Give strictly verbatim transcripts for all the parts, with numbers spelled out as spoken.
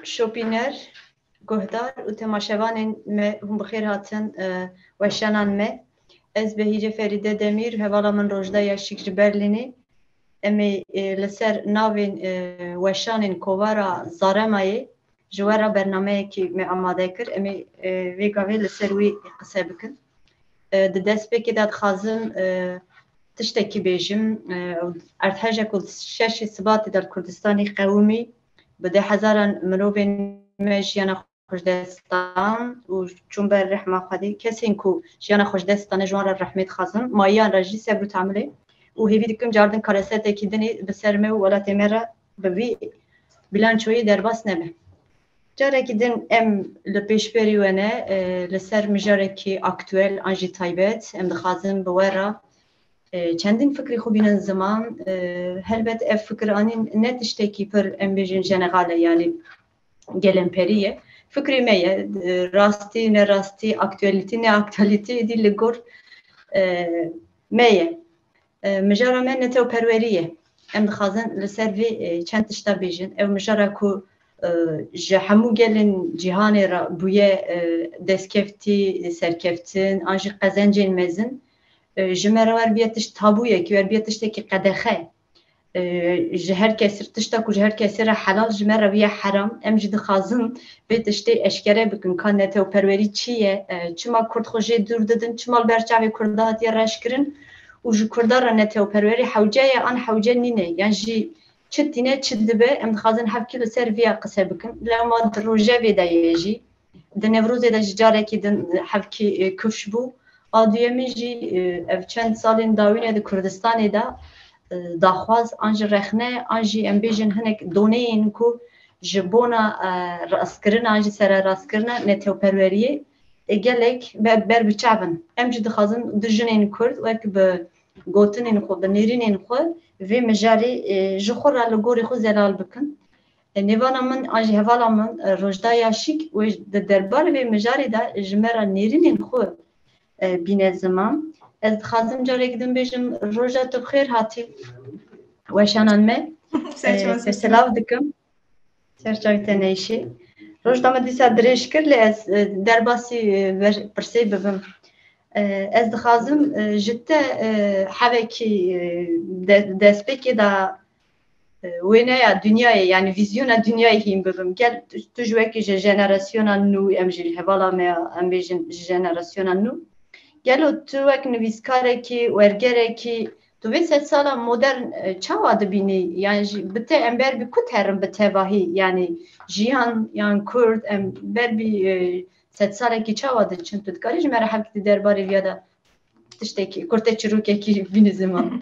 şopîner, guhdar û temaşevanên me, hûn bi xêr hatin, e, weşanan me. Ez Behîce Ferîde Demîr, hevala min Rojda Yaşîk ji Berlînê. Em ê, e, li ser navên, e, weşanên kovara Zaremayê ji we re bernameyekî me amade kir. Em ê, e, vê gavê li ser wî qise bikin. E, di destpêkê de dixwazim, e, tiştekî bêjim. E, erdhejek û şeşê Sibatê de li Kurdistanê qewimî bi deh hezaran mirovên me jiyana xwe ji dest dan û çûn ber rehma Xwedê. Kesên ku jiyana xwe ji dest dane, ji wan re rehmê dixwazim. Mayiyan re jî sebr û tehamilê û hêvî dikim cardin karesetekî dinê bi ser me û welatê me re bi vî bilançoyê derbas nebe. Carekî din em li pêşberî we ne, e, li ser mijarekî aktuel an jî taybet em dixwazin bi we re, e, çendin fikrê xwe bînin ziman. E, helbet ev fikiranîn ne tiştekî pir, em bêjin, jeneral e, yanî gelemperî ye. Fikrê me ye, e, rastî, nerastî, aktuelîtî, neaktuelîtî êdî li gor, e, me ye. E, mijara me netewperwerî ye. Em dixwazin li ser vê, e, çend tişta bêjin. Ew mijara ku, e, ji hemû gelên cîhanê re bûye, e, destkeftî, serkeftin an jî qezencên mezin, e, ji me re wer bûye tişt tabûyekî, wer bûye tiştekî qedexe. E, ji her kesî, tişta ku ji her kesî re helal, ji me re bûye heram. Em jî dixwazin vê tiştê eşkere bikin, ka netewperwerî çi ye, e, çima Kurd xwe jê dûr didin, çima li ber çavê Kurda hatiye reşkirin û ji Kurda re netewperwerî hewce ye an hewce nîne, yan jî çi tîne çi dibe, em dixwazin hevkî li ser viya qise bikin. Lewma di rojevê de ye jî, di Newrozê de jî carekî din hevkî, e, kifş bû. A duyemî jî, e, ev çend salên dawîne di Kurdistanê de, e, daxwaz an jî rexne an jî em bêjin hinek doneyên ku ji bona, e, rastkirina an jî sererastkirina netewperweriyê, e, gelek be-, ber bi çav in. Em jî dixwazin du jinên Kurd wek bi gotinên xwe, bi nêrînên xwe vê mijarê, e, ji xwe re li gorî xwe zelal bikin. E, nêvana min an jî hevala min, e, Rojda Yaşîk, wê di derbarê vê mijarê de ji me re nêrînên xwe, e, bîne ziman. Ez dixwazim carek din bêjim, Roja, tu bi xêr hatî weşanan me. Ser çavan, e, te selav dikim. Ser çavê te neyşê. Rojda me dîsa dirêj kir, lê ez, e, derbasî, e, ver-, pirsê bibim. E, ez dixwazim, e, ji te, e, hevekî, e, de-, destpêkê de, e, wêneya dinyayê, yanî vîzyona dinyayê hîn bibim. Gel tu, tu ji wekî ji jenerasyona nû, em jî hevala me ya, em bêjin ji jenerasyona nû. Gelo tu wek nivîskarekî, wergerekî, tu vê sedsala modern, e, çawa dibînî? Yan jî bi te em ber bi ku terin bi tevahî? Yanî jiyan yan Kurd em ber bi, e, sedsalekî çawa diçin? Tu dikarî ji me re hevkî di derbarê viya de tiştekî, kurte çirûkekî bînî ziman?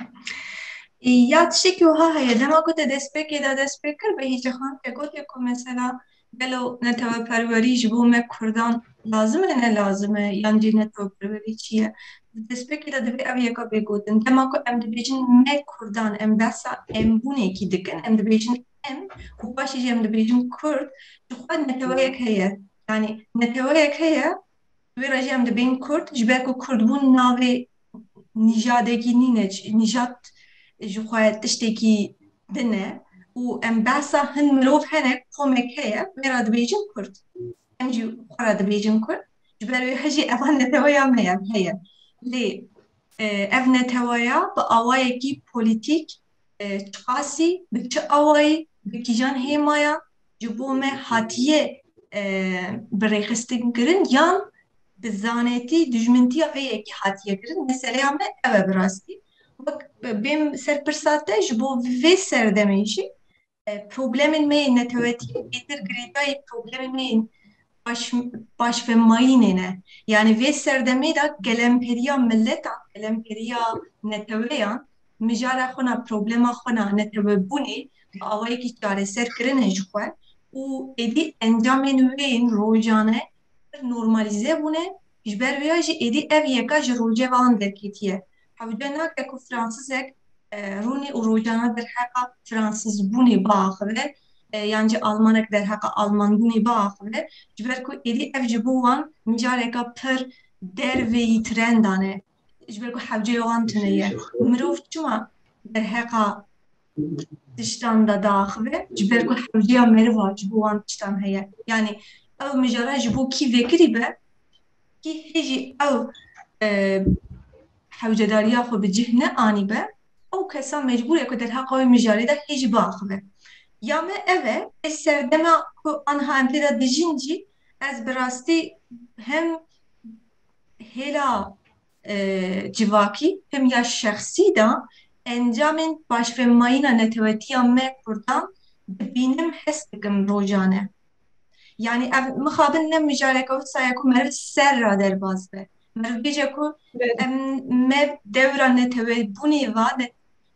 Ya tiştekî wiha heye, dema ku te destpêkê de dest pê kir, Behîce Xan, te gotiye ku mesela gelo neteweperwerî ji bo me Kurdan lazim e, ne lazim e, yan jî neteweperwerî çi ye? Di destpêkê de divê ev yeka bê gotin. Dema ku em dibêjin me Kurdan, em behsa embûnekî dikin, em dibêjin em, û paşê jî em dibêjin Kurd, ji xwe neteweyek heye. Yanî neteweyek heye, wê re jî em dibên Kurd, ji ber ku Kurdbûn navê nîjadekî nîne, ç-, nîjad ji xwe tiştekî din e û em behsa hin mirov hene, qomek heye, wê re dibêjin Kurd. Em jî xwe re dibêjin Kurd. Ji ber wê hejî eva neteweya me ye, heye. Lê, e, ev neteweya bi awayekî polîtîk, e, çiqasî, bi çi awayî, bi kîjan hêmayan ji bo me hatiye, e, birêxistin kirin yan bi zanetî dijmintiya vê yekê hatiye kirin? Meseleya me ew e bi rastî. Wek bêm ser pirsa te, ji bo vê serdemê jî, e, problemên me yên netewetî bêtir girêdayî problemên me yên paş-, paşvemayînê ne. Yanî vê serdemê de gelemperiya miletan, gelemperiya neteweyan, mijara xwe na, problema xwe na netewebûnê bi awayekî çareser kirine ji xwe û êdî encamên wê yên rojane pir normalîze bûne, ji ber wê ya jî êdî ev yeka ji rojeva wan derketiye. Hewce nake ku Fransizek, e, rûnê û rojana derheqa Fransizbûnê biaxive, e, yan jî Almanek derheqa Almanbûnê biaxive, ji ber ku êdî ev ji bo wan mijareka pir derveyî trendan e. Ji ber ku hewceya wan tune ye. Mirov çima derheqa tiştan de diaxive, ji ber ku hewceya meriva ji bo wan tiştan heye. Yanî ew mijara ji bo kî vekirî be, kî hê jî ew, e, hewcedariya xwe bi cih neanî be, ew kesa mecbûr e ku derheqa wê mijarê de hê jî biaxive. Ya me ev e, ê serdema ku anha em tê de dijîn jî, ez bi rastî hem hêla, e, civakî hem ya şexsî de encamên paşvemayîna netewetiya me Kurdan dibînim, his dikim rojane. Yanî ev mixabin ne mijareke wisa ye ku meriv ser ra derbas be. Meriv bêje ku Evet. em me dewra netewebûnê va, ne-,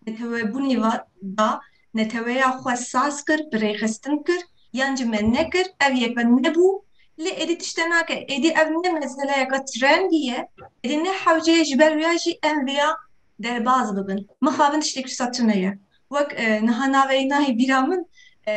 netewebûnê va da, neteweya xwe saz kir, bi rêxistin kir, yan jî me nekir, ev yeke nebû. Lê êdî tişte nake, êdî ev ne meseleyeke trendî ye, êdî ne hewce ye, ji ber wê ya jî em vêya derbas bibin. Mixabin tiştek wisa tune ye. Wek, e, niha navê nayê bîra min, e,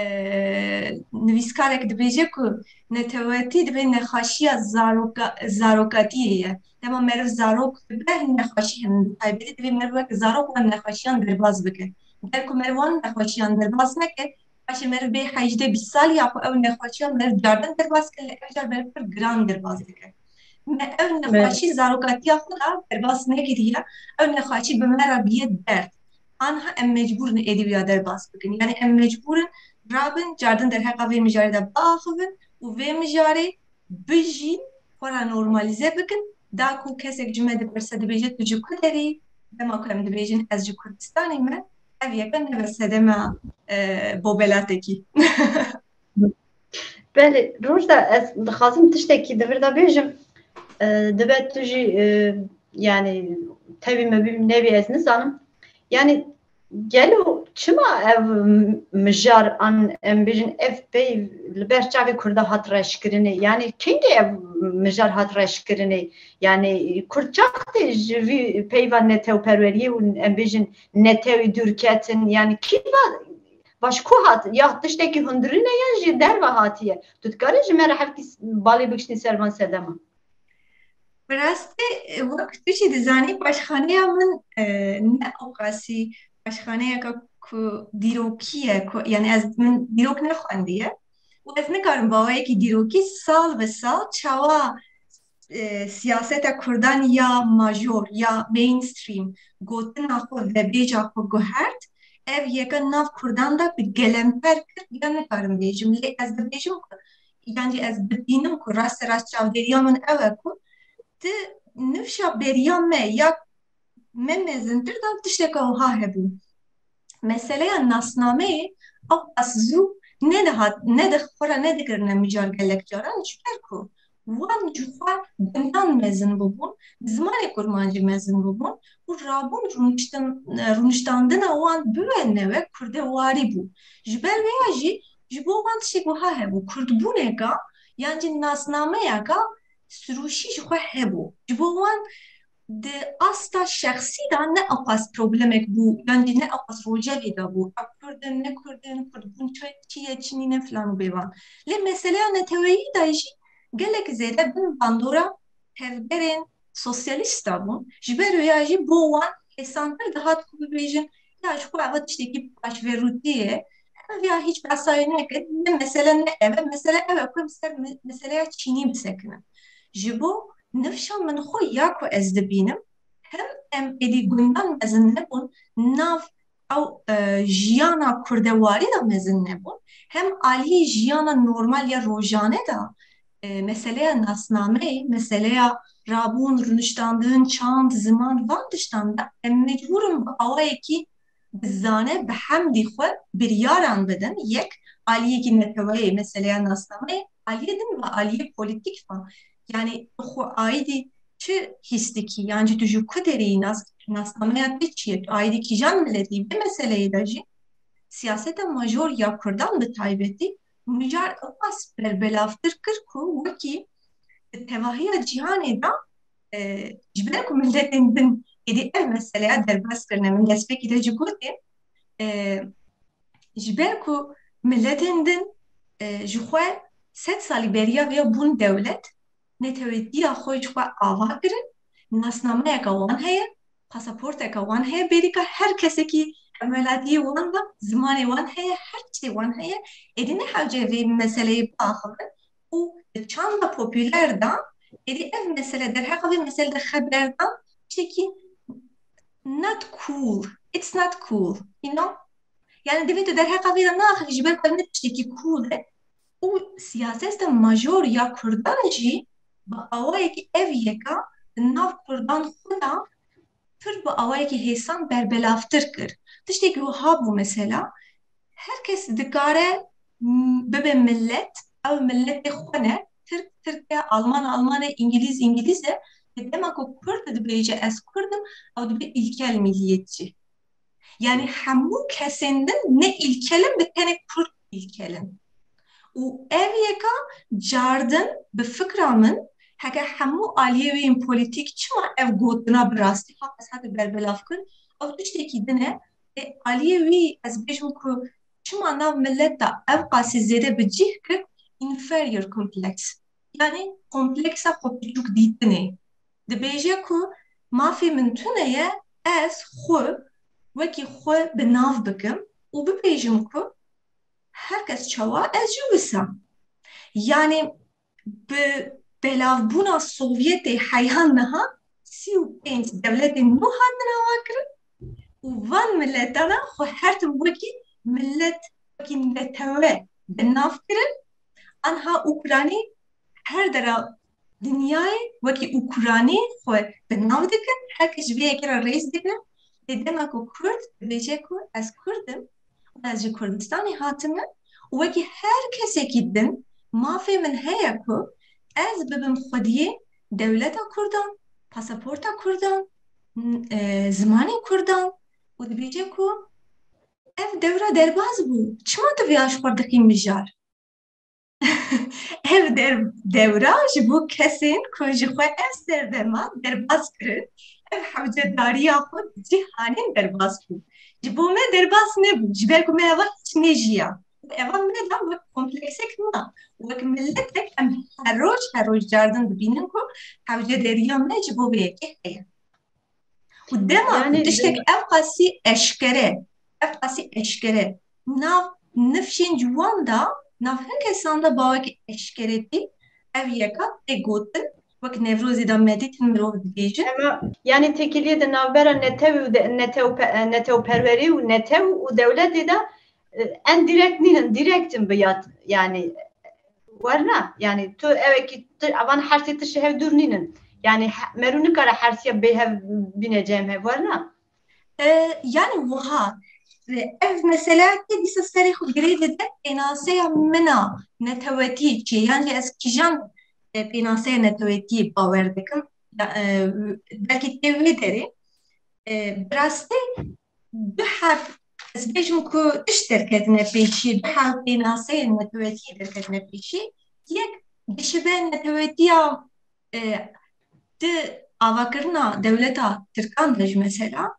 nivîskarek dibêje ku netewetî divê nexweşiya zaroka-, zarokatiyê ye. Dema meriv zarok dibe, hin nexweşî hene. Bi taybetî divê meriv wek zarok wan nexweşiyan derbas bike. Ger ku meriv wan nexweşiyan derbas neke, paşê meriv bê hejdeh bîst salî ya xwe ew nexweşiya meriv cardin derbas kir, lê ev car meriv pir giran derbas dike. Me ew nexweşî zarokatiya xwe de derbas nekiriye, ew nexweşî bi me re bûye derd. Anha em mecbûr in êdî wîya derbas bikin. Yanî em mecbûr in rabin, cardin derheqa vê mijarê de biaxivin û vê mijarê bijîn, xwe re normalîze bikin. Da ku kesek ji me dipirse, dibêje, tu ji ku derî? Dema ku em dibêjin ez ji Kurdistanê me, ev yeke nebe sedema, e, bobelatekî. Belê, Rojda, ez dixwazim tiştekî di vir de bêjim. E, dibe tu jî, e, yanî tevî me bî nebî ez nizanim. Yanî gelo çima ev mijar an em bêjin ev peyv li ber çavê Kurda hat reşkirinê? Yanî kengê ev mijar hat reşkirinê? Yanî Kurd çaxtê ji vî peyva netewperweriyê û em bêjin netewî dûr ketin? Yanî kî va, va ji ku hat? Ya tiştekî hundirîn e yan jî derve hatiye? Tu dikarî ji me re hevkî s-, balê bikiştî ser van sedema? Bi rastî, e, wek tu jî dizanî, paşxaneya min, e, ne ewqasî paşxaneyeke ku dîrokî ye, ku, yanî ez, min dîrok nexwendiye û ez nikarim bi awayekî dîrokî sal bi sal çawa, e, siyaseta Kurdan ya major, ya mainstream, gotina xwe, vebêja xwe guhert, ev yeke nav Kurdan de bi gelemper kir, ya nikarim bêjim. Lê ez dibêjim ku, yan jî ez dibînim ku raste rast çavdêriya min ew e ku di nifşa beriya me ya me mezintir de tişteke wiha hebû. Meseleya nasnameyê ewqas zû nedihat, nedi-, xwe re nedikirine mijar gelek caran, ji ber ku wan ji xwe gundan mezin bibûn, bi zimanê kurmancî mezin bibûn û rabûn rûniştin-, rûniştandina wan bi we ne we kurdewarî bû. Ji ber wê ya jî ji bo wan tiştek wiha hebû, kurdbûneka yan jî nasnameyeka sirûşî ji xwe hebû. Ji bo wan di asta şexsî de ne ewqas problemek bû, yan jî ne ewqas rojevê de bû. Ev kurd in, ne kurd in, kurdbûn çi, çi ye, çi nîne filan û bêvan. Lê meseleya neteweyî de jî gelek zêde bin bandora tevgerên sosyalîst de bûn. Ji ber wê ya jî bo wan hêsantir dihat ku bibêjin, ya ji xwe eva tiştekî paşverûtî ye. Ev ya hîç behsa wê neke, ne mesele ne ev e, mesele ev e ku em ser me-, meseleya çînî bisekinin. Ji bo nifşa min xwe ya ku ez dibînim, hem em êdî gundan mezin nebûn, nav ew, e, jiyana kurdewarî de mezin nebûn, hem aliyê jiyana normal ya rojane de, e, meseleya nasnameyê, meseleya rabûn, rûniştandin, çand, ziman, van tiştan de em mecbûr in bi awayekî bi zane, bi hemdî xwe biryaran bidin. Yek, aliyekî neteweyê, meseleya nasnameyê, aliyê din ve aliyê polîtîk ve. Yanî tu xwe aîdî çi hîs dikî? Yan jî tu ji ku derî yî? Nas-, nasnameya te çi ye? Tu aîdî kîjan miletî? Vê meseleyê de jî siyaseta major ya kurdan bi taybetî mijar ewqas berbelavtir kir ku wekî di tevahiya cîhanê de, e, ji ber ku miletên din êdî ev meseleya derbas kirine, min destpêkî de jî gotê, e, ji ber ku miletên din, e, ji xwe sed salî beriya vê ya bûn dewlet, netewetiya xwe ji xwe ava kirin, nasnameyeke wan heye, pasaporteke wan heye, bêrîka her kesekî Em welatiyê wan de zimanê wan heye, her tiştê wan heye. Êdî ne hewce vê meseleyê biaxivin û di çanda popüler de êdî ev mesele, derheqa vê mesele de xeber dan tiştekî not cool. It's not cool, you know? Yani divê tu derheqa vê de naxivî ji ber ku ev ne tiştekî cool e. Û siyaseta major ya Kurdan jî bi awayekî ev yeka di nav Kurdan xwe de pir bi awayekî hêsan berbelavtir kir. Tiştekî wiha bû mesela, her kes dikare m-, bibe millet, ew milletê xwe ne, Tirk Tirk e, Alman Alman e, Îngilîz Îngilîz e, lê dema ku Kurd dibêje ez Kurd im, ew dibe îlkel milliyetçî. Yani hemû kesên din ne îlkel in, bi tenê Kurd îlkel in. Û ev yeka cardin bi fikra min, heke hemû aliyê wê yên polîtîk çima ev gotina bi rastî ha qesate berbelav kir, ew tiştekî din e, lê aliyê wî ez bêjim ku çima nav millet de ev qasî zêde bi cih kir, inferior complex. Yani kompleksa xwe piçûk dîtinê. Dibêje ku mafê min tune ye, ez xwe wekî xwe bi nav bikim û bibêjim ku her kes çawa ez jî wisa. Yani bi belavbûna Sovyetê heya niha sî û pênc dewletên nû hatin avakirin û van miletana xwe her tim wekî millet, wekî netewe bi nav kirin. Anha Ukraynî her dera dinyayê wekî Ukraynî xwe bi nav dikin, her kes ji vê yekê re rêz dike. Lê dema ku Kurd dibêje ku ez Kurd im û ez ji Kurdistanê hatime û wekî her kesekî din mafê min heye ku ez bibim xwediyê dewleta Kurdan, pasaporta Kurdan, n-, e, zimanê Kurdan û dibêje ku ev dewra derbas bû. Çima tu vêya ji xwe dixî mijar? Ev der-, dewra ji bo kesên ku ji xwe ev serdema derbas kirin, ev hewcedariya xwe di cîhanê derbas bû. Ji bo me derbas nebû, ji ber ku me eva hiç nejiya. Û eva me da wek kompleksek na. Wek miletek em her roj, her roj cardin dibînin ku hewcedariya me ji bo vê yekê heye. Û dema ku Yani, tiştek e, ev qasî eşkere, ev qasî eşkere, nav nifşên ciwan de, nav hin kesan de bawekî eşkeretî ev yeka tê gotin, wek Newrozê de me dîtin mirov dibêjin. Ema, yani têkiliyê di navbera netew û de-, netew pe-, netewperwerî û netew û dewletê de, e, en direkt nînin, direkt in bi yad, yani, werna, yani tu evekî tu, avan hersê tişt ji hev dûr nînin. Yani he-, merû nikare hersiya bê hev bîne cem hev, werna. E, yani wiha, e, ev mesele ke dîsa serê xwe girê dide, pênaseya min a netewetî çi ye? Yan jî ez kîjan, e, pênaseya netewetiyê bawer dikim? Ya, e, belkî tê wê derê, e, bi rastî du heb, ez bêjim ku tişt derketine pêşî, du heb pênaseyên netewetiyê derketine pêşî. Yek, dişibe netewetiya, e, di avakirina dewleta Tirkan de jî mesela,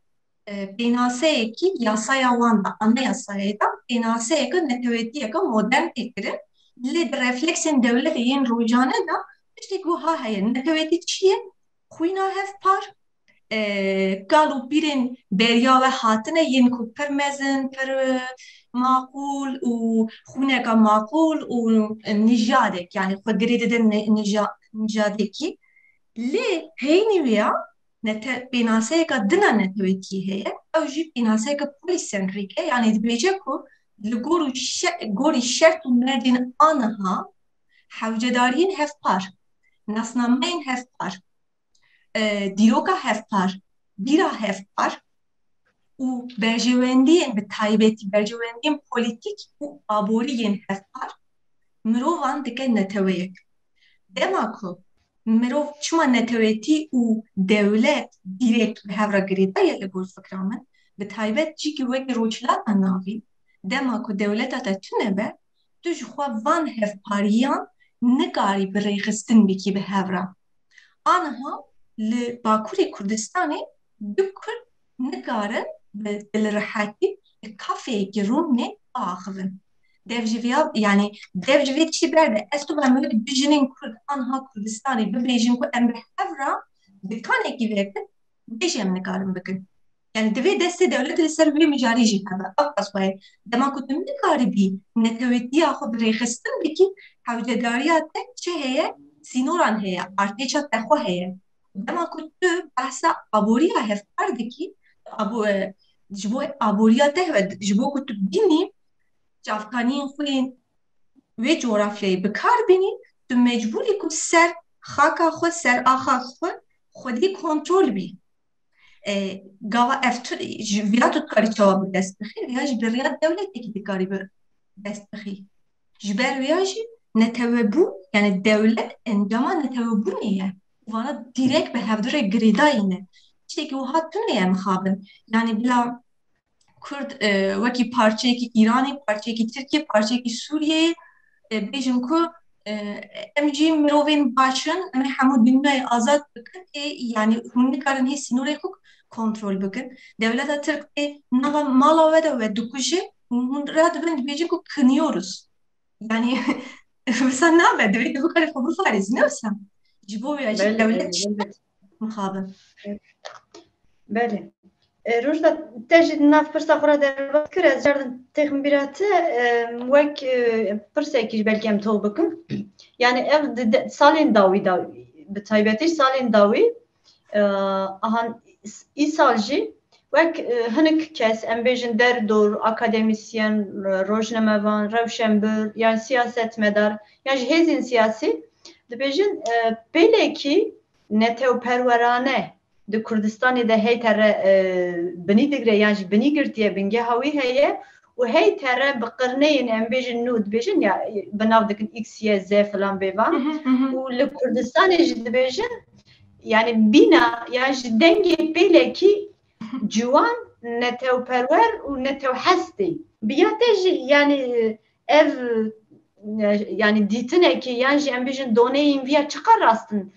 e, pênaseyekî yasaya wan de, anayasayê de pênaseyeke netewetiyeke modern tê kirin. Lê di refleksên dewletê yên rojane de tiştek wiha heye. Netewetî çi ye? Xwîna hevpar, e, kal û pîrên beriya we hatine, yên ku pir mezin, pir, e, maqûl û xwîneka maqûl û, e, nijadek, yani xwe girê dide ne-, nija-, nijadekî. Lê heynî wî ya nete-, pênaseyeka din a netewetiyê heye, ew jî pênaseyeka polycentric e, yani dibêje ku li gor û şe-, gorî şert û merdên aniha hewcedariyên hevpar, nasnameyên hevpar, e, dîroka hevpar, bîra hevpar û berjewendiyên, bi taybetî berjewendiyên polîtîk û aborî yên hevpar mirovan dike neteweyek. Dema ku mirov çima netewetî û dewlet dîrekt bi hev re girêdayî ye li gor fikra min, bi taybet cîkî wekî Rojhilata Navîn, dema ku dewleta te tune be, tu ji xwe van hevpariyan nikarî bi rêxistin bikî bi hev re. Aniha li Bakurê Kurdistanê du Kurd nikarin bi dilrehetî li kafeyekî rûnê biaxivin. Dev ji vêya, yani dev ji vê tiştî berde. Ez tu em wek du jinên Kurd aniha Kurdistanê bibêjin ku em bi hev re dikanekî vekin, bêjî em nikarin bikin. Yani divê destê dewletê li ser vê mijarê jî hebe. Ev qas xwe ye. Dema ku tu nikaribî netewetiya xwe bi rêxistin bikî, hewcedariya te çi heye? Sînoran heye, artêşa te xwe heye. Dema ku tu behsa aboriya hevpar dikî, abo-, e, ji bo aboriya te hebe, ji bo ku tu bînî çavkaniyên xwe yên wê coğrafyayê bi kar bînî, tu mecbûr î ku ser xaka xwe, ser axa xwe, xwedî kontrol bî. E, gava ev tu, ji vira tu dikarî çawa bi dest bixî, vira jî bi riya dewletekî dikarî bi dest bixî. Ji ber vira jî netewebûn, yani dewlet encama netewebûnê ye. Vana direkt bi hevdu re girêdayî ne. Tiştekî wiha tune ye mixabin. Yani bila Kurd, e, wekî parçeyekî Îranê, parçeyekî Tirkiye, parçeyekî Sûriyeyê, e, bêjin ku, e, em jî mirovên baş in, em ê hemû dinyayê azad bikin, ê, yani hûn nikarin hê sînorê xwe kontrol bikin. Dewleta Tirk tê nava mala we de we dikuje, hûn, hûn radibin dibêjin ku kınıyoruz. Yani wisa nabe, divê tu bikarî xwe biparêzî, ne wisa? Ji bo wê jî Belê, dewlet belê, belê. mixabin. Belê. E, Rojda, te jî di nav pirsa xwe re derbas kir, ez cardin têxim bîra te, e, wek, e, pirsekî jî belkî em tor bikim. Yani ev di de, salên dawî de, bi taybetî salên dawî, e, ahan îsal jî wek, e, hinek kes, em bêjin derdor, akademîsyen, e, rojnamevan, rewşenbir, yan siyasetmedar, yan jî hêzên siyasî, dibêjin, e, pêlekî netewperwerane di Kurdistanê de hey tere, e, binî digre yan jî binî girtiye, bingeha wî heye û hey tere bi qirneyên, em bêjin nû dibêjin ya, bi nav dikin X, Y, Z filan bêvan. Hı hı, hı hı. Û li Kurdistanê jî dibêjin, yani bîna yan jî dengê pêlekî ciwan, netewperwer û netewhestê. Bi ya te jî, yani ev, e, yani dîtinekî yan jî em bêjin doneyên viya çiqas rast in?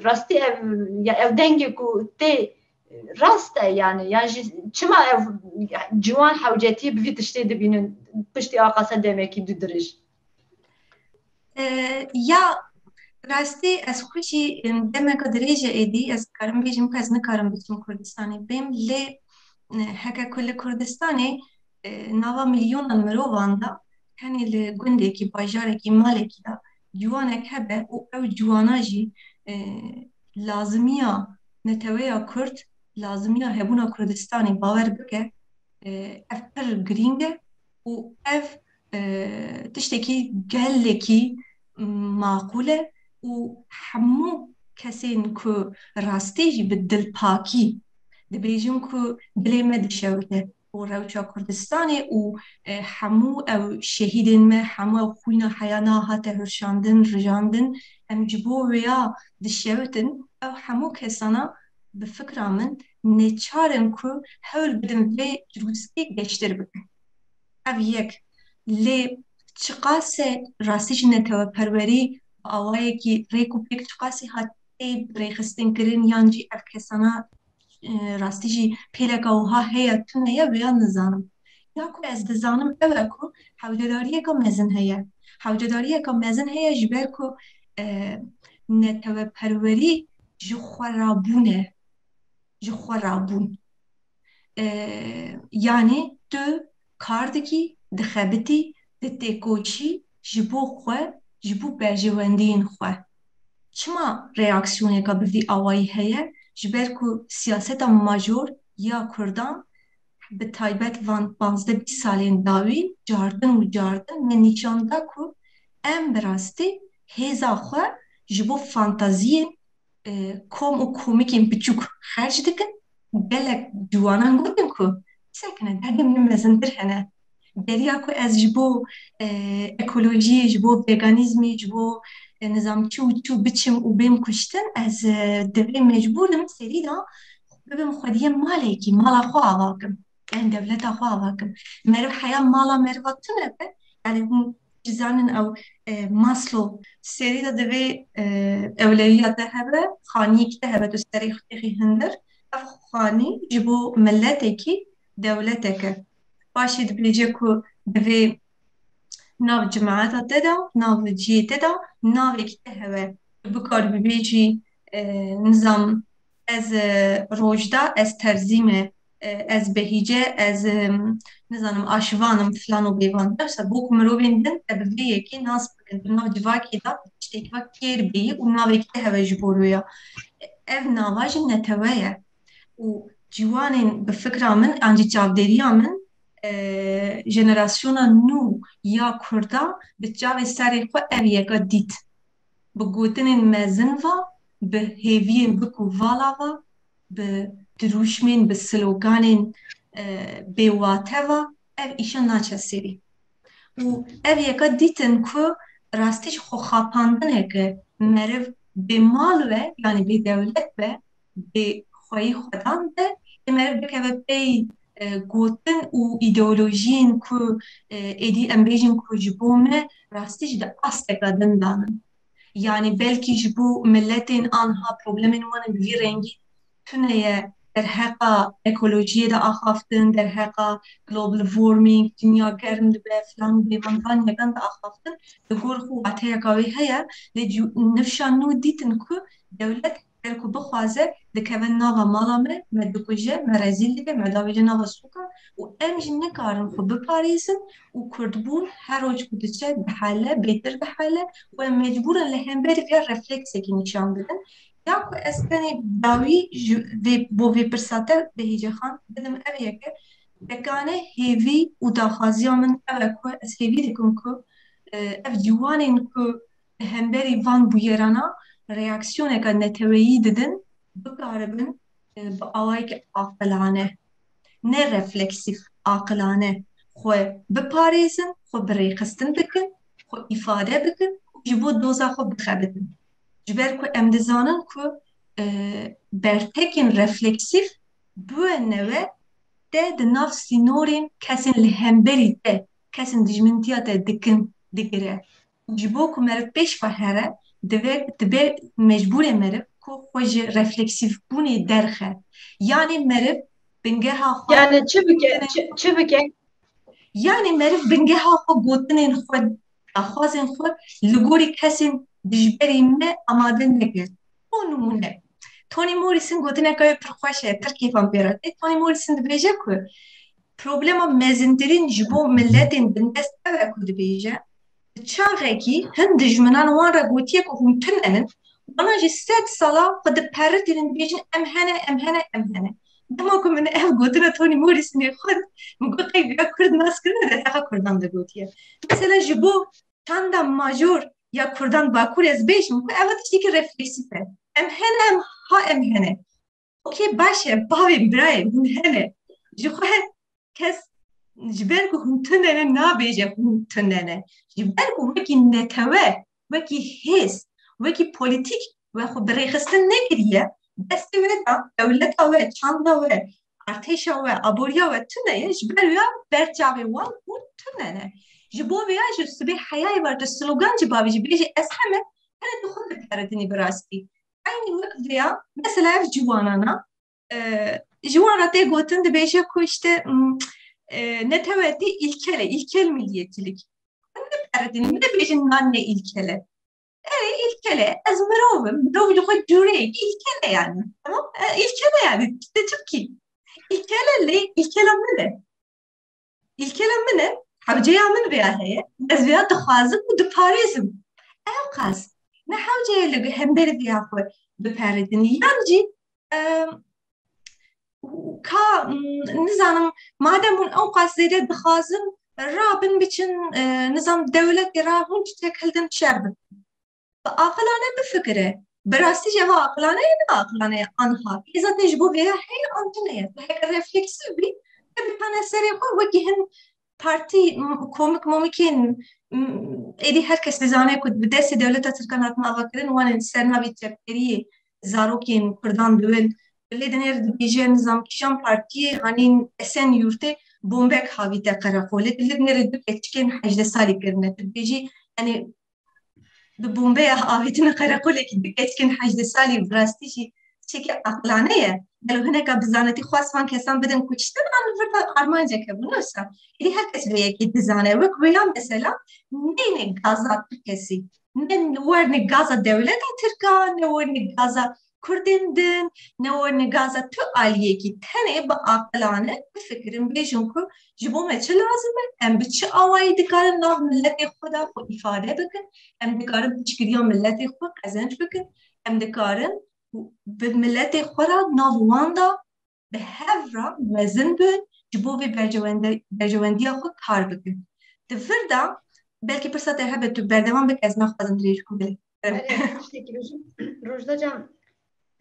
Rastî ev, ya ev dengê ku tê rast e yani, yan jî çima ev ciwan hewcetiyê bi vî tiştê dibînin piştî aqasa demekî du dirêj? E, ya rastî ez xwe jî, em, demeka dirêj e êdî, ez karim bêjim ku ez nikarim biçim Kurdistanê bêm, lê, e, heke ku li Kurdistanê, e, nava milyonan mirovan de, tenê li gundekî, bajarekî, malekî de ciwanek hebe û ew ciwana jî, e, lazimiya neteweya Kurd, lazimiya hebûna Kurdistanê bawer bike, e, ev pir girîng e û ev, e, tiştekî gelekî maqûl e û hemû kesên ku rastî jî bi dilpakî dibêjin ku dilê me dişewite û rewşa Kurdistanê û, e, hemû ew şehîdên me, hemû ew xwîna heya niha hate hirşandin, rijandin, em ji bo wêya dişewitin, ew hemû kesana bi fikra min neçar in ku hewl bidin vê çirûskê geştir bikin. Ev yek. Lê çiqas e rastî jî neteweperwerî bi awayekî rêk û pêk çiqasî hatiye birêxistinkirin yan jî ev kesana, e, rastî jî pêleka wiha heye tune ye, vêya nizanim. Ya ku ez dizanim ew e ku hewcedariyeka mezin heye. Hewcedariyeka mezin heye ji ber ku, e, neteweperwerî ji xwe rabûn e. Ji xwe rabûn. E, yanî tu kar dikî, dixebitî, ditêkoşî ji bo xwe, ji bo berjewendiyên xwe. Çima reaksiyoneka bi vî awayî heye? Ji ber ku siyaseta major ya Kurdan, bi taybet van panzdeh bîst salên dawî, cardin û cardin me nîşan da ku em bi rastî hêza xwe ji bo fantaziyên, e, kom û komikên biçûk xerc dikin. Gelek ciwanan gotin ku, "Sekine, derdê min mezintir hene." Geriya ku ez ji bo, e, ekolojiyê, ji bo veganîzmê, ji bo, e, nizam çi û çi biçim û bêm kuştin, ez, e, divê mecbûr im serî de bibim xwediyê malekî, mala xwe ava kim. Em dewleta xwe ava kim. Meriv heya mala meriva tune be. Yani hûn jî zanin ew, e, Maslow serî de divê, e, ewlewiya te hebe, xaniyek te hebe, tu serê xwe têxî hundir. Ev xanî ji bo miletekî dewletek e. Paşê dibêje ku divê nav cemaeta te de, nav cihê te de navekî te hebe. Tu bikar bibêjî, e, nizam, ez, e, Rojda, ez terzî me, e, ez behîce, ez, e, nizanim, aşivan im, filan û bêvan. Yoksa bo ku mirovên din te bi vê yekê nas bikin, di nav civakê de tiştekî ve kêr bêyî û navekî te heve ji bo wê ya. Ev nava jî netewe ye. Û ciwanên bi fikra min, an jî çavdêriya min, e, jenerasyona nû ya Kurda bi çavê serê xwe ev yeka dît. Bi gotinên mezin ve, bi hêviyên bik û vala ve, bi dirûşmên, bi sloganên, e, bêwate ve ev îşa naçe serî. Û ev yeka dîtin ku rastî jî xwe xapandineke meriv bê mal be, yanî bê dewlet be, bê xweyî xwedan be, ê meriv bikeve pey, e, gotin û îdeolojiyên ku, e, êdî em bêjin ku ji bo me rastî jî di asteka din danin. Yanî belkî ji bo miletên anha problemên wan ên bi vî rengî tune ye, derheqa ekolojiyê de axaftin, derheqa global warming, dinya germ dibe, filan û bêvan, van yekan de axaftin, li gor xwe wateyeka wê heye, lê cû-, nifşa nû dîtin ku dewlet ger ku bixwaze, dikeve nava mala me, me dikuje, me rezîl dike, me davêje nava sûka û em jî nikarin xwe biparêzin û kurdbûn her roj ku diçe dihele, bêtir dihele û em mecbûr in li hemberî vê refleksekî nîşan bidin. Ya ku ez tenê dawî ji vê, bo vê pirsa te Behîce Xan bidim, ev yeke, yekane hêvî û daxwaziya min ev e ku ez hêvî dikim ku, e, ev ciwanên ku li hemberî van bûyerana reaksiyoneke neteweyî didin, bikaribin, e, bi awayekî aqilane, ne refleksîf, aqilane xwe biparêzin, xwe bi rêxistin bikin, xwe îfade bikin û ji bo doza xwe bixebitin. Ji ber ku em dizanin ku, e, bertekên refleksîf bi we newe te di nav sînorên kesên li hemberî te, kesên dijmintiya te dikin, digire. Û ji bo ku meriv pêş ve here, divê, dibe mecbûrê meriv ku xwe ji refleksîfbûnê derxe. Yanî meriv bingeha xwe Yani çi bike, çi, çi bike? Yanî meriv bingeha xwe gotinên xwe, daxwazên xwe li gorî kesên dijberî me amade neke. Bo nimûne, Toni Morrison gotineka wê pir xweş e, pir kêfa min pê re tê. Toni Morrison dibêje ku problema mezintirîn ji bo miletên bindest ev e ku dibêje, di çaxekî hin dijminan wan re gotiye ku hûn tune ne, wana jî sed sala xwe diperitînin, dibêjin, "Em hene, em hene, em hene." Dema ku min ev gotina Toni Morrisonê xwend, min got, "Qey vêya Kurd nas kirine, derheqa Kurdan de gotiye." Mesela ji bo çanda major ya Kurdan Bakur ez bêjim ku ev tiştekî refleksîf e. Em hene, em ha em hene. Okey, baş e, bavên birayên hûn hene. Ji xwe kes ji ber ku hûn tune ne nabêje hûn tune ne. Ji ber ku wekî netewe, wekî hêz, wekî polîtîk we xwe bi rêxistin nekiriye, destê we de dewleta we, çanda we, artêşa we, aboriya we tune ye, ji ber wê ya ber çavê wan hûn tune ne. Ji bo vêya ji sibê heyayê ve tu slogan jî bavêjî, bêjî, "Ez heme, hene tu xwe diperitinî bi rastî." Eynî wek vêya, mesela ev ciwanana, e, ji wan re tê gotin, dibêje ku işte, m, e, netewe tê ilkel e, ilkel milliyetçilik. Hûn diperitinî, min dibêjin nan ne ilkel e. Erê, ilkel e, ez mirov im, mirov ji xwe cûreyekî ilkel e yani. Tamam? E, ilkel e yani. Te çi bikî? İlkel e lê, ilkela min e. İlkela min e, hewceya min vêya heye, ez vêya dixwazim û diparêzim. Ew qas. Ne hewce ye li hemberî vêya xwe biperîtin. Yan jî, em, ka, m, nizanim, madem hûn ew qas zêde dixwazin, rabin biçin, e, nizam dewletê re hûn tiştek hildin şer bin. Bi aqilane bifikire. Bi rastî jî ev aqilane ye, ne aqilane ye anha. Ê zaten ji bo vêya heye an tune ye. Tu heke refleksîf bî, te bi tane serê xwe wekî hin partî, m-, komik momikên, m-, êdî her kes dizane ku bi destê dewleta Tirkan hatine avakirin, wan ên ser navê çepgeriyê zarokên Kurdan diwin. Lê dinêr dibêje nizam kîjan partiyê hanîn Esenyurtê bombek havîte qereqolê. Lê dinêr du keçikên hejdeh salî kirine. Tu dibêjî, yani, bi bombeya avêtine qereqolekî du keçikên hejdeh salî bi rastî jî tiştekî aqilane ye. Gelo hineka bi zanetî xwest van kesan bidin kuştin, an li vir de armancek hebû, ne wisa. Êdî her kes vê yekê dizane. Wek wêya mesela neyne gaza tu kesî. Ne werne gaza dewleta Tirka, ne werne gaza Kurdên din, ne were gaza tu aliyekî, tenê bi aqilane bifikirin, bêjin ku ji bo me çi lazim e, em bi çi awayî dikarin nav miletê xwe de xwe îfade bikin, em dikarin piştgiriya miletê xwe qezenc bikin, em dikarin bi miletê xwe re nav wan de bi hev re mezin bin, ji bo vê berjewende-, berjewendiya xwe kar bikin. Di vir de belkî pirsa te hebe, tu berdewam bike, ez naxwazim dirêj bim. Belê. Belê, tiştekî bêjim. Rojda can,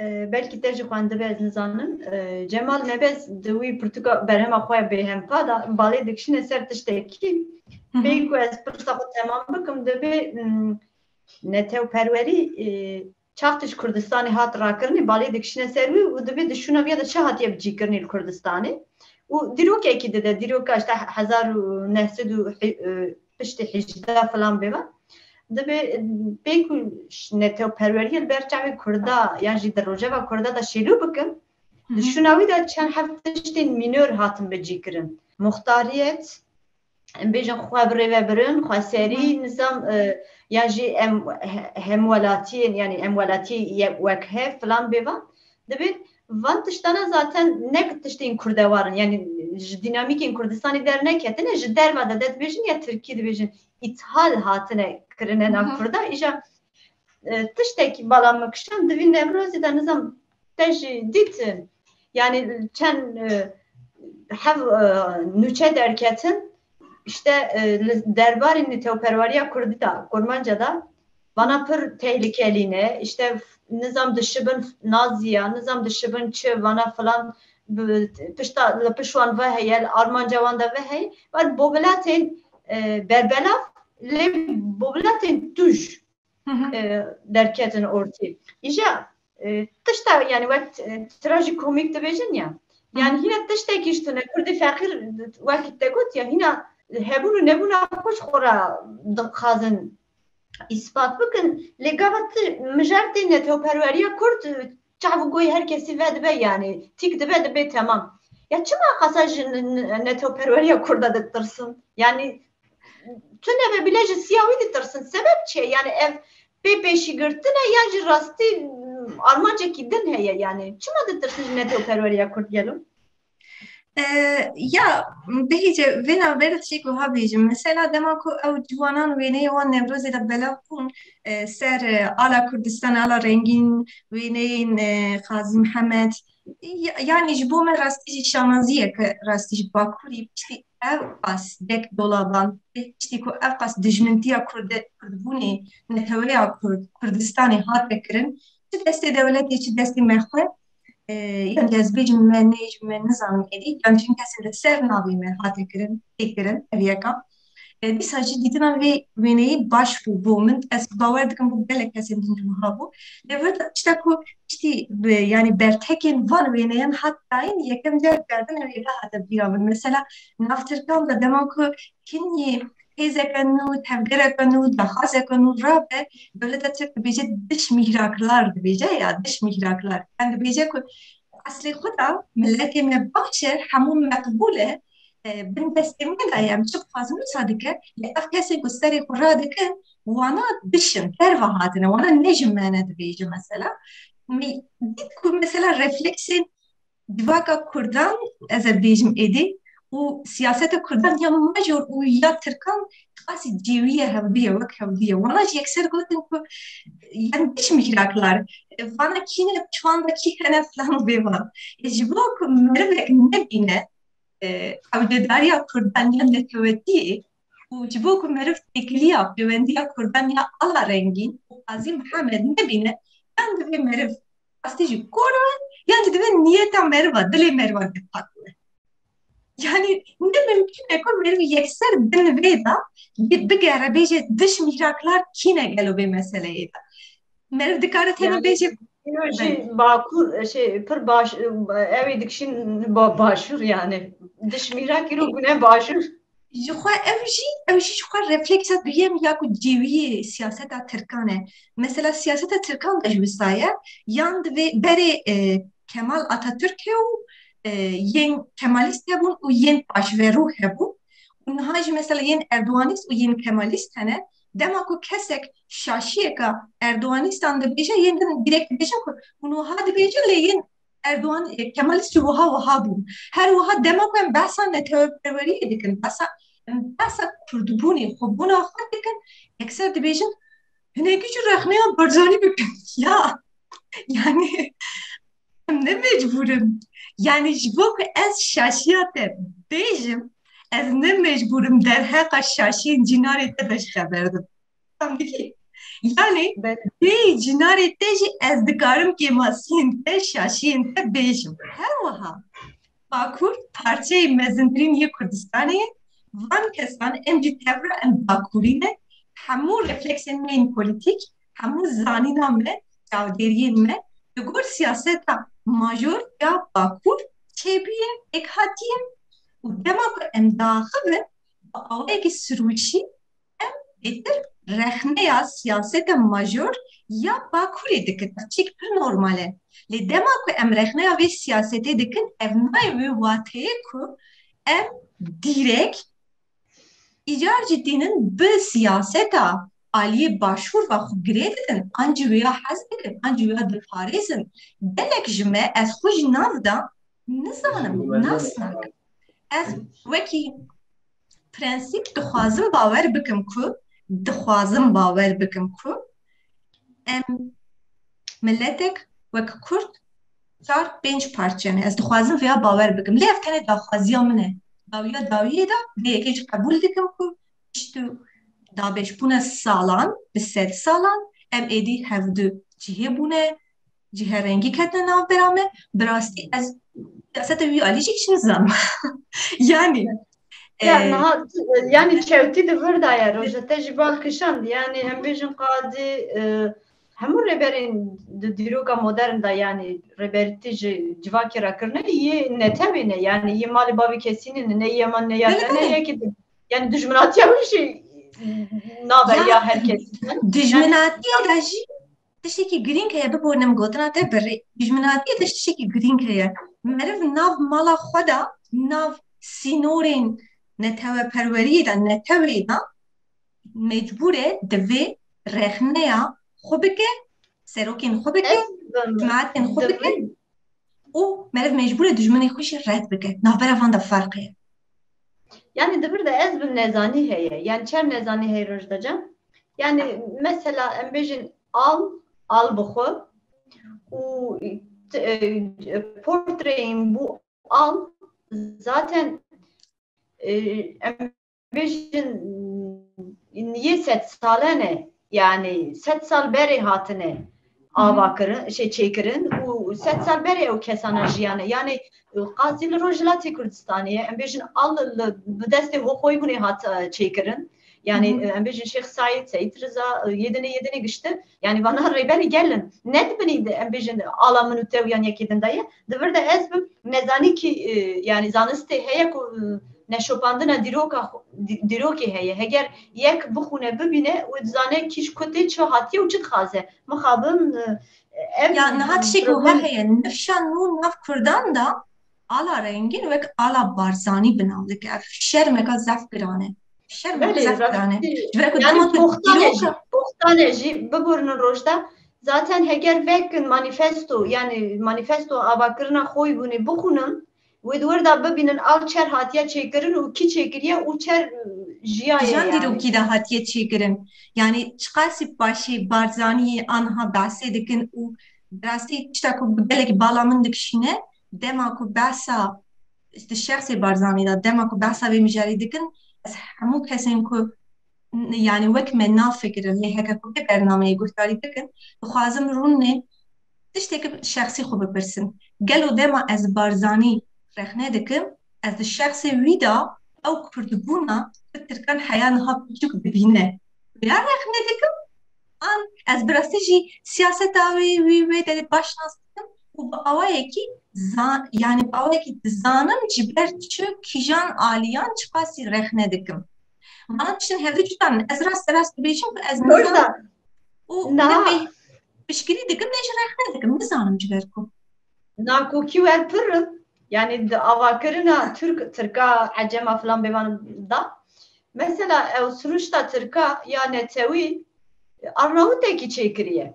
e, belkî te jî xwendibe, ez nizanim. E, Cemal Nebez di wî pirtûka berhema xwe ya Bêhempa de balê dikişîne ser tiştekî. Hı hı. Bê ku ez pirsa xwe temam bikim, dibê, mm, netewperwerî, e, çax tişt Kurdistanê hat rakirinê, balê dikişîne ser wî û dibê di şûna viya de çi hatiye bicîkirinê li Kurdistanê. Û dîrokekî dide, dîroka işte hezar û neh sed û, e, piştî hejdeh filan bêvan. Dibê, e, pê ku ş-, netewperweriyê li ber çavê Kurda yan jî di rojeva Kurda de şêlo bikin, di Hı hı. şûna wî de çend heb tiştên mînor hatin bicîkirin. Muxtariyet, em bêjin xwe bi rê ve birin, xweserî, Hı. nizam, e, yan jî em he-, hemwelatiyên, yanî em welatiyê ye-, wek hev filan bêvan, dibê van tiştana zaten ne tiştên kurdewar in, yanî ji dînamîkên Kurdistanê derneketine, ji derve de, de dibêjin ya tirkî dibêjin, îthal hatine kirine nav Hı hı. Kurda. Îja, e, tiştekî bala min kişand, di vî Newrozê de nizam te jî dîtin. Yanî çend, e, hev, e, nûçe derketin, işte, e, li derbarê netewperweriya Kurdî de, Kurmanca de, vana pir tehlikelî ne. İşte nizam dişibin Naziya, nizam dişibin çi, vana filan bi-, pişta, li pişt wan ve heye, li armanca wan de ve heye. Ber bobilatên, e, berbelav, lê bobilatên tûj Hı hı. e, derketin ortê. Îja, e, tişta, yani wek, e, trajikomîk dibêjin ya. Hı hı. Yani hîna tiştekî ji tune, Kurdê feqîr wekî te got ya, hîna hebûn û nebûna xwe ji xwe re dixwazin îspat bikin. Lê gava tu mijartê netewperweriya Kurd, e, çav û goyê her kesî vedibe, yani tîk dibe, dibê temam. Ya çima qasa ji n-, n-, netewperweriya Kurda ditirsin? Yani tune ve bile ji siya wî ditirsin. Sebep çi ye? Yani ev pê pêşîgirtin e ya jî rastî, mm, armancekî din heye? Yani çima ditirsin ji netewperweriya Kurd gelo? E, ya, Behîce, vê navberê tiştê ku ha bêjim. Mesela dema ku ew ciwanan wêneyê wan Newrozê de belav bûn, e, ser, e, ala Kurdistan, ala rengîn, wêneyên, e, Qazî Mihemed, ya-, yanî ji bo me rastî jî şanaziyeke rastî ji Bakurî piştî ev qas dek dolaban, piştî ku ev qas dijmintiya Kurde-, Kurdbûnê, neteweya Kurd, Kurdistanê hate kirin, çi destê dewletê, çi destê me xwe, e, yan jî ez bêjim me nêj, me nizanim êdî, yan jî kesên li ser navê me hate kirin, tê kirin, ev yeka. E, dîsa jî dîtina vê wêneyê baş bû bo min. Ez bawer dikim bo gelek kesên din jî wiha bû. Lê vir de tişta ku piştî bi, yanî bertekên van wêneyan hat dayîn, yekem car cardin ev êda hate bîra min. Mesela nav Tirkan de dema ku kinî hêzeke nû, tevgereke nû, daxwazeke nû rabe, dewleta Tirk dibêje dış mihraklar dibêje ya, dış mihraklar. Yani dibêje ku eslê xwe de miletê me baş e, hemû meqbûl e, e, bin destê me de ye, em çi bixwazin wisa dike, lê ev kesên ku serê xwe radikin, wana diş in, derve hatine, wana ne ji me ne dibêje mesela. Me dît ku mesela refleksên civaka Kurdan, ez ê bêjim êdî, û siyaseta Kurdan ya major û ya Tirkan qasî cêwî ye, hevdî ye, wek hevdî ye. Wana jî yekser gotin ku, yani diş mihraklar, e, vana kî ne, çiwan de kî hene filan û bêvan. E, ji bo ku merivek nebîne, e, ewcedariya Kurdan ya netewetiyê û ji bo ku meriv têkiliya pêwendiya Kurdan ya ala rengîn û Qazî Mihemed nebîne, yan divê meriv rastî jî kor be, yan jî divê niyeta meriva, dilê meriva dê pak be. Yani ne mimkun e ku meriv yekser bin vê de bi-, bigere bêje dış mihraklar kî ne gelo vê meseleyê de. Meriv dikare tenê Yani bêje Îro jî Bakur, şey, pir baş, ew ê dikişîn ba-, başûr yani. Dış mîrak îro gune başûr. Ji xwe ev jî, ew jî ji xwe refleksa duyem ya ku cêwiyê siyaseta Tirkan e. Mesela siyaseta Tirkan de ji wisa ye, yan divê berê, e, Kemal Atatürk hebû, e, yên Kemalîst hebûn û yên paşverû hebû. Û niha jî mesela yên Erdoganîst û yên Kemalîst hene. Dema ku kesek şaşiyeka Erdoğanîstan dibêje, yên din direkt dibêjin ku hûn wiha dibêjin, lê yên Erdoğan, e, Kemalîst jî wiha wiha bûn. Her wiha dema ku em behsa neteweperweriyê dikin, behsa, em behsa kurdbûnê, xwebûna xwe dikin, ekser dibêjin, hinekî jî rexneya Barzanî bikin. Ya, yani, em ne mecbûr in. Yani, ji bo ku ez şaşiya te bêjim, ez ne mecbûr im derheqa şaşiyên cînarê te de ji te berdim. Fam dikî? Yani, Belê. Bê cînarê te jî ez dikarim kêmasiyên te, şaşiyên te bêjim. Her wiha Bakur parçeyê mezintirîn yê Kurdistanê ye. Van kesan em jî tevra em Bakurî ne. Hemû refleksên me yên polîtîk, hemû zanîna me, çavdêriyên me li gor siyaseta major ya Bakur çêbûye, pêk hatiye û dema ku em diaxivin bi awayekî sirwişî, em bêtir rexneya siyaseta major ya Bakurê dikin. Ev tiştek pir normal e. Lê dema ku em rexneya vê siyasetê dikin, ev nayê wê wateyê ku em dîrek îcar jî tînin bi siyaseta aliyê başûr ve xwe girê didin, an jî wêya hez dikin, an jî wêya diparêzin. Gelek ji me, ez xwe jî nav da, nizanim, nas nakim. Ez wekî prensîp dixwazim bawer bikim ku, dixwazim bawer bikim ku em miletek wek Kurd çar pênc parçe ne. Ez dixwazim vêya bawer bikim. Lê ev tenê daxwaziya min e. Dawiya dawiyê de vê yekê jî qebûl dikim ku pişt û dabeşbûna salan, bi sed salan, em êdî hevdu cihê bûne, cihê rengî ketine navbera me. Bi rastî ez siyaseta wî alî jî hiç nizanim. Yani, Ya e, niha, yani çewtî di vir de ye, roja te jî bal kişand. Yani em bêjin qadî, e, hemû rêberên di dîroka modern de, yani rêberîtî ji civakê re kirine, yê netewê ne, yani yê malê bavê kesî ne, ne yê man ne ya Belê, te ne belê. yekî din. Yani dijminatiya wî jî nabe Ya, ya her kes. Dijminatiyê de jî tiştekî girîng heye, biborînim gotina te birê. Dijminatiyê de jî tiştekî girîng heye. Meriv nav mala xwe de, nav sînorên neteweperweriyê de, netewê de mecbûr e divê rexneya xwe bike, serokên xwe bike, Ez, em, cemaetên xwe bike divê- û meriv mecbûr e dijminê xwe jî red bike. Navbera van de ferq heye. Yani di vir de ez bim nezanî heye. Yani çer nezanî heye Rojda can? Yani mesela em bêjin al, al bi xwe û t-, e, portreyên bu al zaten, e, em bêjin yê sed sale ne. Yani sed sal berê hatine ava kirin, şey çêkirin û sed sal berê ew kesana jiyane. Yani, e, qasî li Rojhilatê Kurdistanê ye. Em bêjin al li, bi destê xwe xweyî bûnê hat, e, çêkirin. Yani, Hı hı. e, em bêjin Şêx Saîd, Seyîd Riza, e, yê dinê, yê dinê giştin. Yani vana rêberê gelin. Ne dibinî de em bêjin ala min û te û yan yekê din de ye. Di vir de ez bim nezanî kî, e, yani zanistê heye ku, e, neşopandina dîroka xwe, dî-, dîrokê heye. Heger yek bixûne bibîne û dizane kî ji ku tê çi hatiye û çi dixwaze. Mixabin, e, ev Ya niha tiştekî problem wiha heye. Nifşa nû nav Kurdan de ala rengîn wek ala Barzanî bi nav dike. Ev şermeka zef giran e. Şermeka Belê, zef giran e. rastî. Ji ber ku Yani dema tu boxtane jî, dîroka boxtane jî biborînin Rojda. Zaten heger vekin manifesto, yani manifesto avakirina xwe bûnê bixwînin, wê di wir de bibînin ew çer hatiye çêkirin û kî çêkiriye û çer, e, jiyaye Kîjan yani. dîrokî de hatiye çêkirin? Yani çiqasî paşê Barzaniyê anha behsê dikin û bi rastî tişta ku bi gelek bala min dikişîne, dema ku behsa di şexsê Barzanî de, dema ku behsa vê mijarê dikin, ez hemû kesên ku n-, yani wek me nafikirin, lê heke ku vê bernameyê guhdarî dikin, dixwazim rûnê tiştekî şexsî xwe bipirsin. Gelo dema ez Barzanî rexne dikim, ez di şexsê wî de ew kurdbûna bi tirkan heya niha piçûk dibîne. Ya rexne dikim, an ez bi rastî jî siyaseta wî, wî, wê de baş nas dikim û bi awayekî zan-, yani bi awayekî dizanim ji ber çi kîjan aliyan çiqasî rexne dikim. Mana tiştin hevdu cuda ne. Ez rast rast dibêjim ku ez Rojda, nizanim û na- ne me piştgirî dikim, ne jî rexne dikim. Nizanim ji ber ku. Nakokî wer pir in. Yani di avakirina Türk, Tirka, Ecema filan bêvan da. Mesela ew siruşta tirka ya netewî Arnawutekî çêkiriye.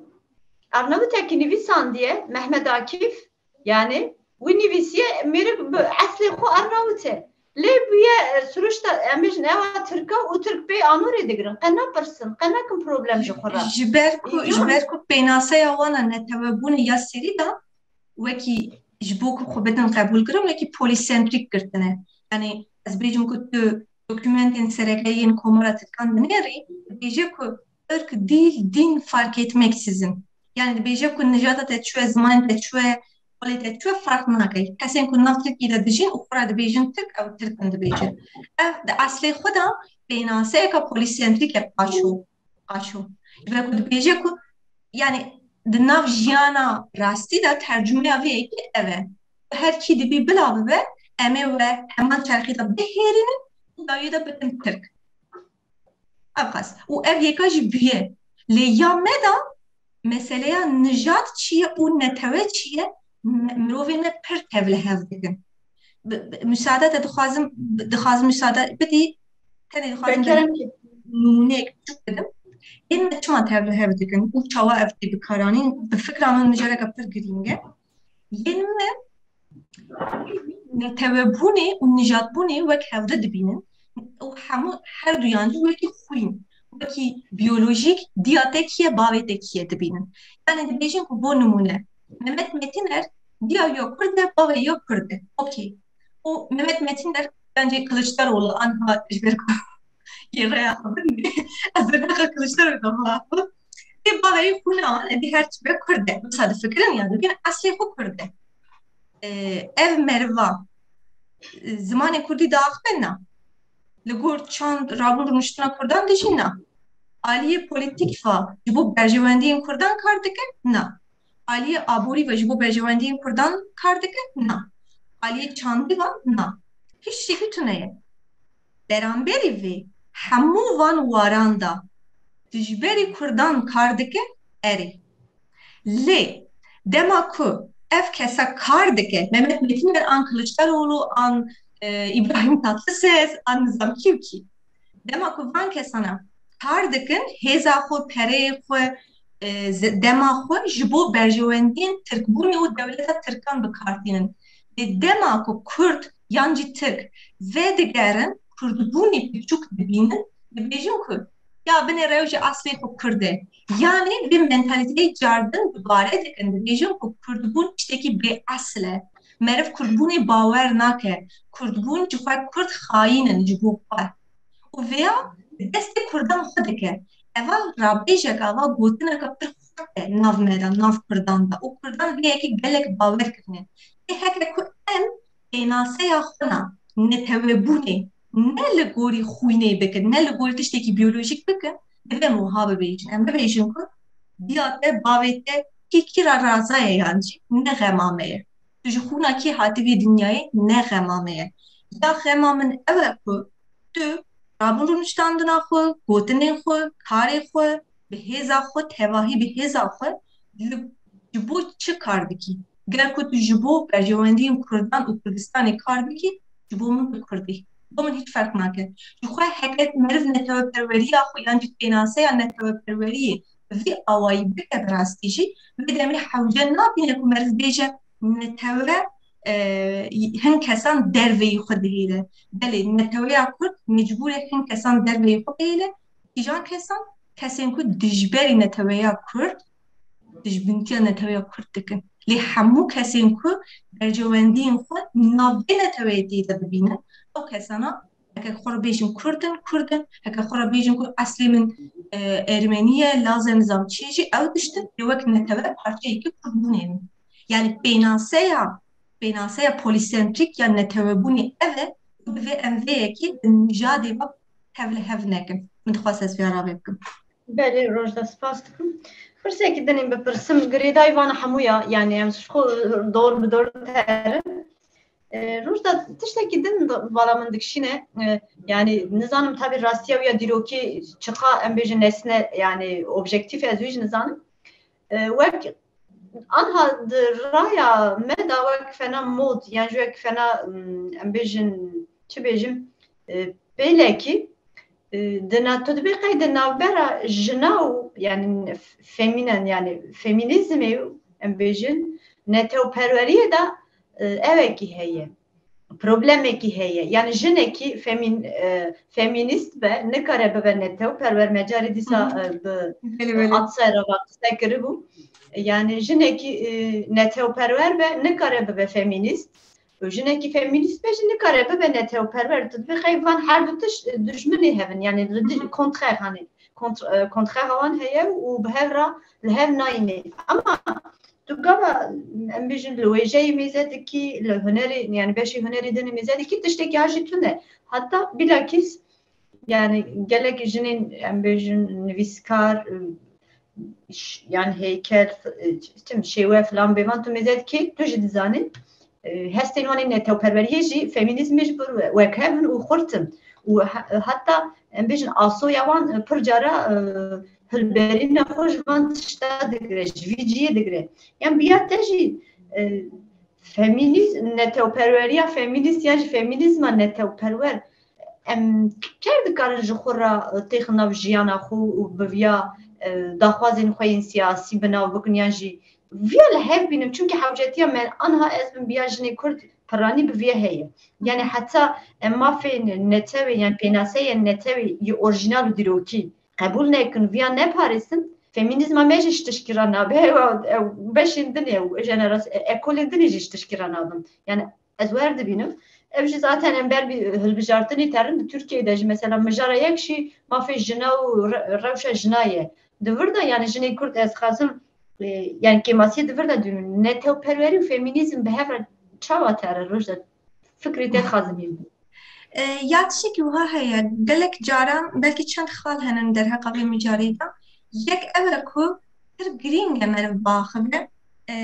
Arnawutekî nivîsandiye, Mehmet Akif, yani wî nivîsiye mêrik bi eslê xwe Arnawut e. Lê bûye e, siruşta em bêjin ewa tirka û tirk pê anorê digirin. Qe napirsin, qe nakin problem ji xwe re. Ji ber ku, ji ber ku pênaseya wana netewebûnê ya serî de wekî ji bo ku xwe bidin qebûlkirin, wekî polîsentrîk girtine. Yani ez bêjim ku tu dokumentên sereke yên Komara Tirkan dinêrî, dibêje ku ırk, dil, din fark etmeksizin. Yani dibêje ku nijada te çi ye, zimanê te çi ye, holê te çi ye, fark nake. Kesên ku nav Tirkî de dijîn û xwe re dibêjin Tirk, ew Tirk in dibêjin. Ev di eslê xwe de pênaseyeke polîsentrîk e qaşo. Qaşo. Ji ber ku dibêje ku, yani di nav jiyana rastî de tercumeya vê yekê ev e. Her kî dibî bila bibe, em ê we heman çerxî de bihêrînin û dawiyê de bikin Tirk. Ev qas. Û ev yeka jî bûye. Lê ya me de meseleya nijad çi ye û netewe çi ye, me- mirovê me pir tevlihev dikin. Bi- bi- Müsaade te dixwazim, dixwazim müsaade bidî, tenê dixwazim Kerem ki. Nûnek biçûk bidim. Yên me çima tevlihev dikin û çawa ev tê bikaranîn, bi fikra min mijareke pir girîng e. Yên me netewebûnê û nijadbûnê wek hevdi dibînin û hemû her duyan jî wekî xwîn, wekî biyolojîk diya te kî ye, bavê te kî ye dibînin. Yani dibêjin ku bo nimûne Mehmet Metîner diya ya Kurd e, bavê ya Kurd e. Okey. Û Mehmet Metîner bence Kılıçdaroğlu anha ji ber ku yê rêya xwe bin ez ê nexa Kılıçdaroğlu de bilav bim. Tê bavê xwîna wan, êdî her çi be Kurd e. Wisa difikirin ya dibin eslê xwe Kurd e. Ee, ev meriva, e, zimanê Kurdî diaxive na. Li gor çand, rabûn rûniştina Kurdan de jî na. Aliyê polîtîk ve ji bo berjewendiyên Kurdan kar dike? Na. Aliyê aborî ve ji bo berjewendiyên Kurdan kar dike? Na. Aliyê çandî ve? Na. Hiç tiştekî tune ye. Beramberî vê hemû van waran de dijberî Kurdan kar dike? Erê. Lê dema ku ev kesa kar dike, Mehmet Metiner an Kılıçdaroğlu an, e, İbrahim Tatlıses an nizam kî û kî. Dema ku van kesana kar dikin, hêza xwe, pereyê xwe, e, ze- dema xwe ji bo berjewendiyên Tirkbûnê û dewleta Tirkan bi kar tînin. Lê dema ku Kurd yan jî Tirk vedigerin, Kurdbûnê piçûk dibînin, dibêjin ku ya binê rew ji eslê xwe Kurd e. Yanî vê mentalîteyê cardin dubare dikin, dibêjin ku Kurdbûn tiştekî bê esil e. Meriv Kurdbûnê bawer nake. Kurdbûn ji xwe Kurd xayîn in ji bo xwe. Û vêya di destê Kurdan xwe dike. Eva rabêjek, ava gotineke pir xurt e nav me de, nav Kurdan de. Û Kurdan vê yekê gelek bawer kirine. Ê heke ku em pênaseya xwe na netewebûnê ne li gorî xwînê bikin, ne li gorî tiştekî biyolojîk bikin, divê em wiha bibêjin. Em bibêjin ku diya te, bavê te kî kî ra raza ye yan jî ne xema me ye. Tu ji xwîna kî hatî vê dinyayê ne xema me ye. Ya xema min ew e ku tu rabûn rûniştandina xwe, gotinên xwe, karê xwe, bi hêza xwe, tevahî bi hêza xwe li ji bo çi kar dikî? Ger ku tu ji bo berjewendiyên Kurdan û Kurdistanê kar dikî, ji bo min tu Kurd î. Bo min hiç ferq nake. Ji xwe heke meriv neteweperweriya xwe yan jî pênaseya neteweperweriyê bi vî awayî bike bi rastî jî, vê demê hewce nabîne ku meriv bêje netewe, e, hin kesan derveyî xwe dihêle. Belê, neteweya Kurd mecbûr e hin kesan derveyî xwe bihêle. Kîjan kesan? Kesên ku dijberî neteweya Kurd, dijbintiya neteweya Kurd dikin. Lê hemû kesên ku berjewendiyên xwe nav vê neteweyê tê de dibînin, ew kesana heke xwe re bêjin Kurd in, Kurd in, heke xwe re bêjin ku eslê min, e, Ermenî ye, Laz e, nizam çi ye jî, ew tiştin ê wek netewe parçeyekî Kurdbûnê bin. Yani pênaseya, pênaseya polîsentrîk ya netewebûnê ev e, ku divê em vê yekê di nijadê ve tevlihev nekin. Min dixwest ez vêya ravê bikim. Belê, Rojda, spas dikim. Pirsekî din ê bipirsim, girêdayî vana hemû ya, yani em ji xwe dor bi dor terin. E, Rojda, tiştekî din bala min dikişîne, e, yani nizanim tabî rastiya wî ya dîrokî çiqa em bêjin nesne, yani objektîf e, ez wî jî nizanim. E, wek anha di raya me de wek fena mod, yan jî wek fena, mm, em bêjin, çi bêjim, e, pêlekî, Di na-, tu dibê qey di navbera jina û, yani, femînen, yani, femînîzmê û, em bêjin, netewperweriyê de, e, evekî heye. Problemekî heye. Yani jinekî femîn-, e, femînîst be, nikare bibe netewperwer, me carî dîsa, Hı hı. e, bi Belê, belê. Atsay re ve qise kiribû. Yani jinekî, e, netewperwer be, nikare bibe femînîst. Û jinekî femînîst be jî nikare bibe netewperwer. Tu dibê qey van her du tişt, e, dijminê hev in. Yani li di-, Hı hı. kontrêr, hani, kontr-, e, kontrêra wan heye û bi hev re li hev nayîne. Ama tu gava, em bêjin, li wêjeyê mêze dikî, li hunerê, yani beşê hunerê din mêze dikî, tiştekî ha jî tune. Hatta bilakîs, yani gelek jinên, em bêjin, nivîskar, ş-, yani heykel, f-, tim şêwe filan bêvan tu mêze dikî, tu jî dizanî, e, hestên wan ên netewperweriyê jî, femînîzmê jî bir we-, wekhev in û xurt in. Û he-, heta, em bêjin, asoya wan, e, pir cara, e, hilberîna xwe ji van tişta digire, ji vî cihê digire. Yan biya te jî, e, femînîzm, netewperweriya femînîst yan jî femînîzma netewperwer, em ker dikarin ji xwe re têxin nav jiyana xwe û bi viya, e, daxwazên xwe yên siyasî bi nav bikin yan jî viya li hev bînin. Çunkî hewcetiya me anha ez bin biya jinê Kurd piranî bi viya heye. Yani heta em mafên netewê, yani pênaseyên netewê yê orjînal û dîrokî qebûl nekin, viya neparêzin, femînîzma me jî ji tişkî re nabe. Ew, ew beşên din e, ew jeneras-, e, ekolên din ê jî ji tişkî re nabin. Yani ez wer dibînim. Ev jî zaten em ber bi hilbijartinê terin di Tirkiyeyê de jî, mesela, mijara yek jî mafê jina û re-, rewşa jina ye. Di vir de, yani, jinê Kurd, ez xwazim, e, yani, kêmasiyê di vir de dibînim. Netewperwerî û femînîzm bi hev re çawa tere roj de fikrê te dixwazim hîn bim. E, ya tiştekî wiha heye, gelek caran, belkî çend xal henin derheqa vê mijarê de. Yek ew e ku pir girîng e meriv biaxive, e,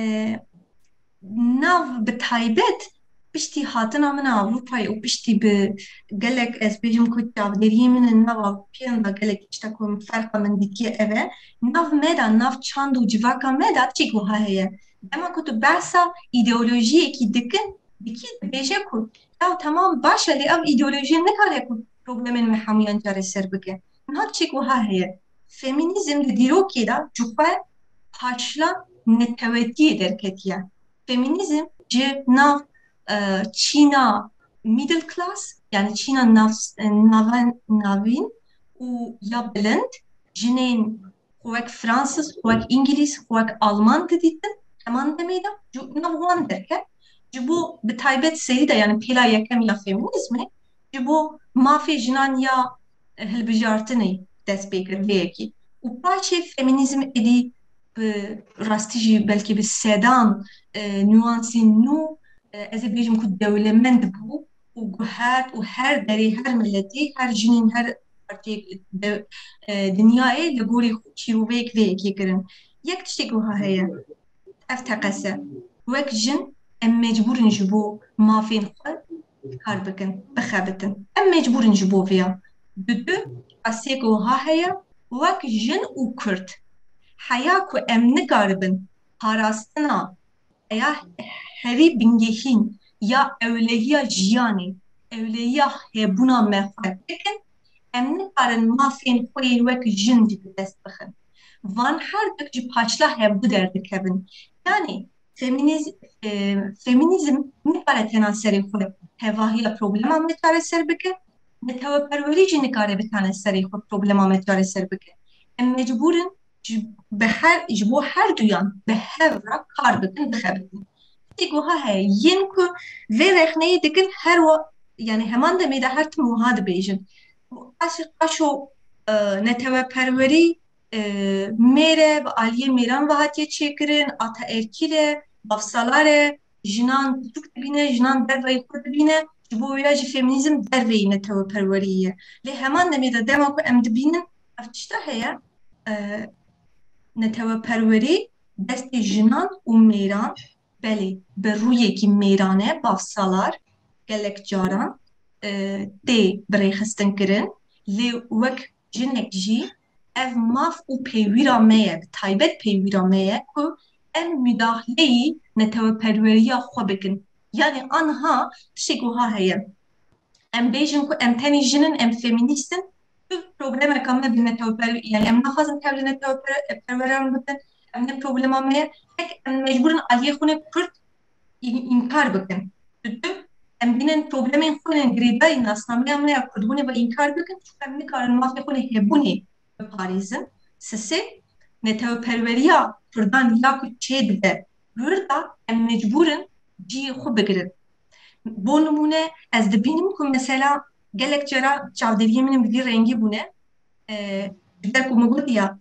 nav bi taybet piştî hatina min a Ewropayê û piştî bi gelek, ez bêjim ku çavdêriyê min in nav Ewropiyan de gelek tişta ku min ferqa min dîtiye ev e. Nav me de, nav çand û civaka me de tiştek wiha heye. Dema ku tu behsa îdeolojiyekî dikin, dikî dibêje ku ya temam baş e, lê ev îdeolojiyê nikare ku problemên me hemûyan çareser bike. Niha tiştek wiha heye. Femînîzm di dîrokê de ji xwe paşla netewetiyê derketiye. Femînîzm ji nav, e, çîna middle class, yani çîna nav-, e, naven-, navîn û ya bilind, jinên xwe wek Fransız, xwe wek Îngilîz, xwe wek Alman didîtin, heman demê de ji nav wan derket. Ji bo bi taybet serî de, yani pêla yekem ya femînîzmê, ji bo mafê jinan ya hilbijartinê dest pê kir vê yekê. Û paşê femînîzm êdî bi rastî jî belkî bi sedan, e, nuansên nû, e, ez ê bêjim ku dewlemend bû û guhert û her derê, her miletê, her jinên her parçeyê de, e, dinyayê li gorî xwe çîroveyek vê yekê kirin. Yek tiştek wiha heye. Ev teqez e. Wek jin em mecbûr in ji bo mafên xwe kar bikin, bixebitin. Em mecbûr in ji bo vêya. Di du qasiyek wiha heye, wek jin û Kurd. Heya ku em nikaribin parastina heya herî bingehîn ya ewlehiya jiyanê, ewlehiya hebûna me xwe bikin, em nikarin mafên xwe yên wek jin jî bi dest bixin. Van her du ji paşla hevdu derdikevin. Yani femînîz-, e, femînîzm nikare tena serê xwe tevahiya problema me çareser bike, neteweperwerî jî nikare bi tane serê xwe problema me çareser bike. Em mecbûr in ji, bi her, ji bo her duyan bi hev re kar bikin, bixebitin. Tiştek wiha heye, yên ku vê rexneyê dikin her wa-, yani heman demê de her tim wiha dibêjin. Qaşo, qaşo, e, neteweperwerî, e, mêr e, bi aliyê mêran ve hatiye çêkirin, ataerkîl e, mafsalar e, jinan piçûk dibîne, jinan derveyî xwe dibîne, ji bo wêya jî femînîzm derveyî neteweperweriyê ye. Lê heman demê de dema ku em dibînin ev tişta heye, e, neteweperwerî destê jinan û mêran, belê, bi rûyekî mêrane, mafsalar, gelek caran, e, tê birêxistin kirin, lê wek jinek jî ev maf û peywîra me ye, bi taybet peywîra me ye ku em mudaxleyî neteweperweriya xwe bikin. Yani anha tiştek wiha heye. Em bêjin ku em tenê jin in, em femînîst in, Tu problemeka me bi neteweper-, yani em naxwazin tev li neteweper-, perweran bikin, ev ne problema me ye. Tek em mecbûr in aliyê xwe ne Kurd în-, înkar bikin. Didim, em bînin problemên xwe yên girêdayî nasnameya me ya Kurdbûnê ve înkar bikin, çunka em nikarin mafê xwe yên hebûnê biparêzin. Sisê, neteweperweriya Kurdan ya ku çêdibe wir de em mecbûr in cihê xwe bigirin. Bo nimûne, ez dibînim ku mesela gelek cara çavdêriyê min ên bi vî rengî bûne. E, ji ber ku min gotiya,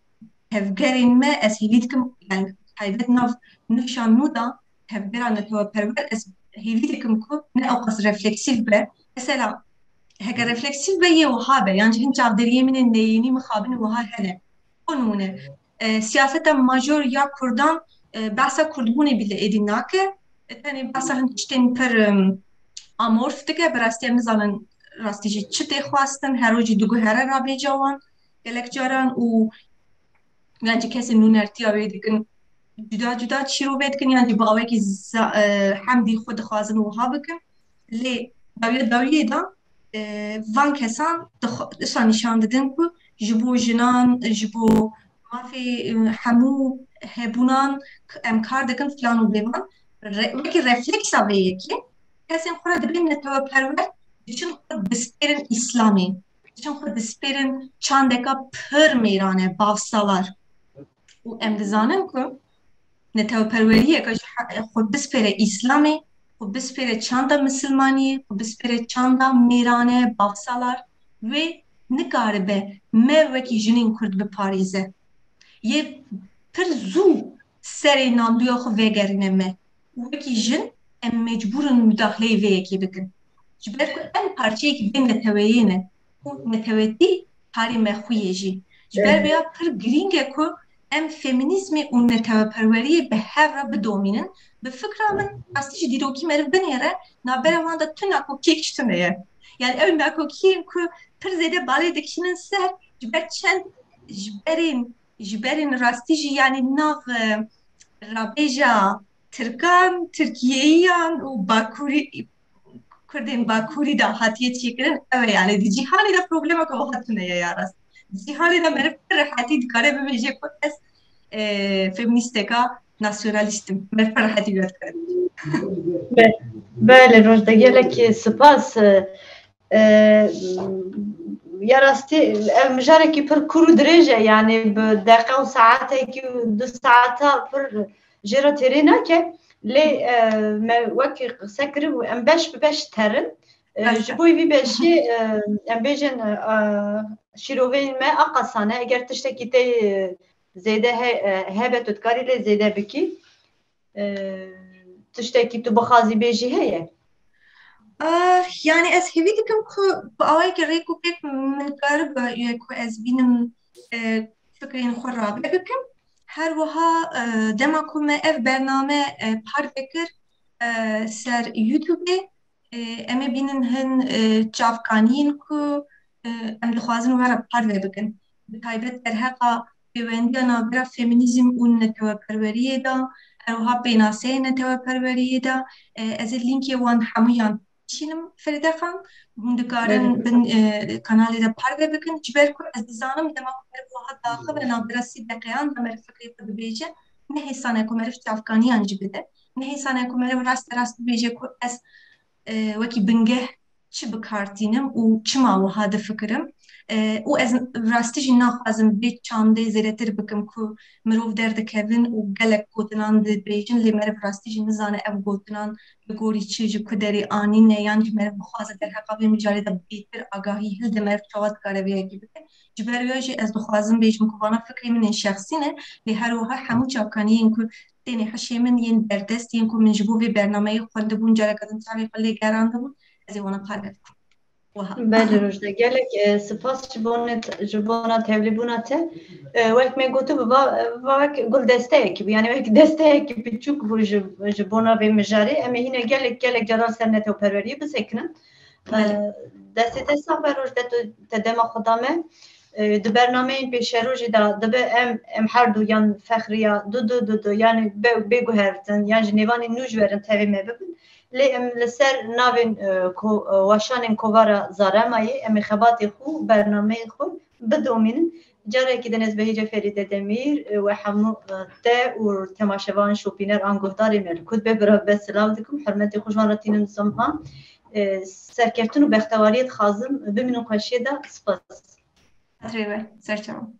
tevgerên me, ez hêvî dikim, yani taybet nav nifşa nû de, tevgera neteweperwer, ez hêvî dikim ku ne ewqas refleksîf be. Mesela, heke refleksîf be, yê wiha be, yan jî hin çavdêriyê min ên neyênî mixabin wiha hene. Bo nimûne, e, siyaseta major ya Kurdan, e, behsa Kurdbûnê bîle êdî nake. E, tenê behsa hin tiştên pir, em, amorf dike. Bi rastî em nizanin rastî jî çi tê xwestin. Her rojî diguhere ravêca wan gelek caran û yan jî kesên nûnertiya wê dikin, cuda cuda çîrovê dikin, yan jî bi awekî za-, e, hemdî xwe dixwazin wiha bikin. Lê dawiya dawiyê de, e, van kesan dixwe-, dişa nîşan didin ku ji bo jinan, ji bo mafê, e, hemû hebûnan k-, em kar dikin filan û bêvan. Re-, wekî refleksa vê yekê kesên xwe re dibên neteweperwer, diçin xwe dispêrin Îslamê, diçin xwe dispêrin çandeka pir mêrane, bavsalar. Û em dizanin ku neteweperweriyeke ji he-, xwe bispêre Îslamê, xwe bispêre çanda misilmaniyê, xwe bispêre çanda mêrane, bavsalar, wê nikaribe me wekî jinên Kurd biparêze. Yê pir zû serê nanduya xwe vegerîne me. Û wekî jin em mecbûr in mudaxileyê vê yekê bikin. Ji ber ku em parçeyekî vê neteweyê ne û netewetî karê me xwe ye jî. Ji ber vêya pir girîng e ku em feminîzmê û neteweperweriyê bi hev re bidomînin. Bi fikra min, rastî ji dîrokî meriv binêre, navbera wan de tu nakokiyek ji tune ye. Yani ew nakokiyên ku pir zêde balê dikişînin ser, ji ber çend, ji berên, ji berên rastî jî, yani nav, e, rabêja Tirkan, Tirkiyeyiyan û Bakurî, Kurdên Bakurî de hatiye çêkirin, ew e, yani di cîhanê de problemeke wiha tune ye ya rast. Di cîhanê de meriv pir rehetî dikare bibêje ku ez, e, feminîsteka nasyonalîst im. Meriv pir rehetî vê dikare bibêje. Be-, belê, Rojde, gelekî spas. E, e, ya rastî, ev mijarekî pir kûr û dirêj e, yani bi deqe û saetekî û du saeta pir jê re têrê nake. Lê, e, me wek qise kiribû, em beş bi beş terin. E, Rast e. Ji bo vî beşê, e, em bêjin, e, şîroveyên me aqasa ne. Eger tiştekî te, e, zêde he-, e, hebe, tu dikarî lê zêde bikî. E, tiştekî tu bixwazî bêjî heye? Ah, yani ez hêvî dikim ku bi awayekî rêk û pêk min karibe ku ez bînim, e, fikrên xwe rave bikim. Her wiha, e, dema ku me ev bername, e, parve kir, e, ser YouTubeê, e, em ê bînin hin, e, çavkaniyên ku, e, em dixwazin we re parve bikin. Bi taybet derheqa pêwendiya navbera feminîzm û neteweperweriyê de, her wiha pênaseyê neteweperweriyê de, e, ez ê lînkê wan hemûyan şînim Ferîde Xan, hûn dikarin Belê. bin, e, kanalê de parve bikin. Ji ber ku ez dizanim dema ku meriv wiha daxive navbera sî deqeyan de meriv fikrê xwe dibêje, ne hêsan e ku meriv çavkaniyan jî bide, ne hêsan e ku meriv raste rast bibêje ku ez, e, wekî bingeh çi bi kar tînim û çima wiha difikirim. E, û ez rastî jî naxwazim vê çandê zêdetir bikim ku mirov derdikevin û gelek gotinan dibêjin, lê meriv rastî jî nizane ev gotinan li gorî çi, ji ku derê anîne, yan jî meriv bixwaze derheqa vê mijarê de bêtir agahî hilde, meriv çawa dikare vê yekê bike. Ji ber wê jî ez dixwazim bêjim ku vana fikrê min ên şexsî ne, lê her wiha hemû çavkaniyên ku tênê hişê min yên berdest yên ku min ji bo vê bernameyê xwendibûn, careke din çavê xwe lê gerandibûn, ez ê wana parve bikim. Wiha. Belê Rojda, gelek, e, spas ji bona te, ji bona tevlîbûna te. E, wek me gotibû, va, va wek guldesteyekî bû, yani wek desteyekî biçûk bû ji, ji bona vê mijarê. Em ê hîne gelek, gelek caran ser neteweperweriyê bisekinin. E, Belê. Destê te sax be Rojda, tu te dema xwe da me. E, di bernameyên pêşerojê de dibe em, em her du yan Fexriya du du du du, yani be-, bê guhertin, yan ji nêvanên nû ji werin tevê me bibin. Lê em li ser navên, e, ko-, e, weşanên kovara Zaremayê, em ê xebatê xwe, bernameyê xwe bidomînin. Carekî din ez Behîce Ferîde Demîr, e, we hemû, e, te û temaşevan, şopîner an guhdarê me li ku dibe bi re be silav dikim. Hurmetê xwe ji wan re tînim ziman. E, serkeftin û bextewariyê dixwazim, bimînin xweşiyê de. Spas. Xatirê we, ser çavan.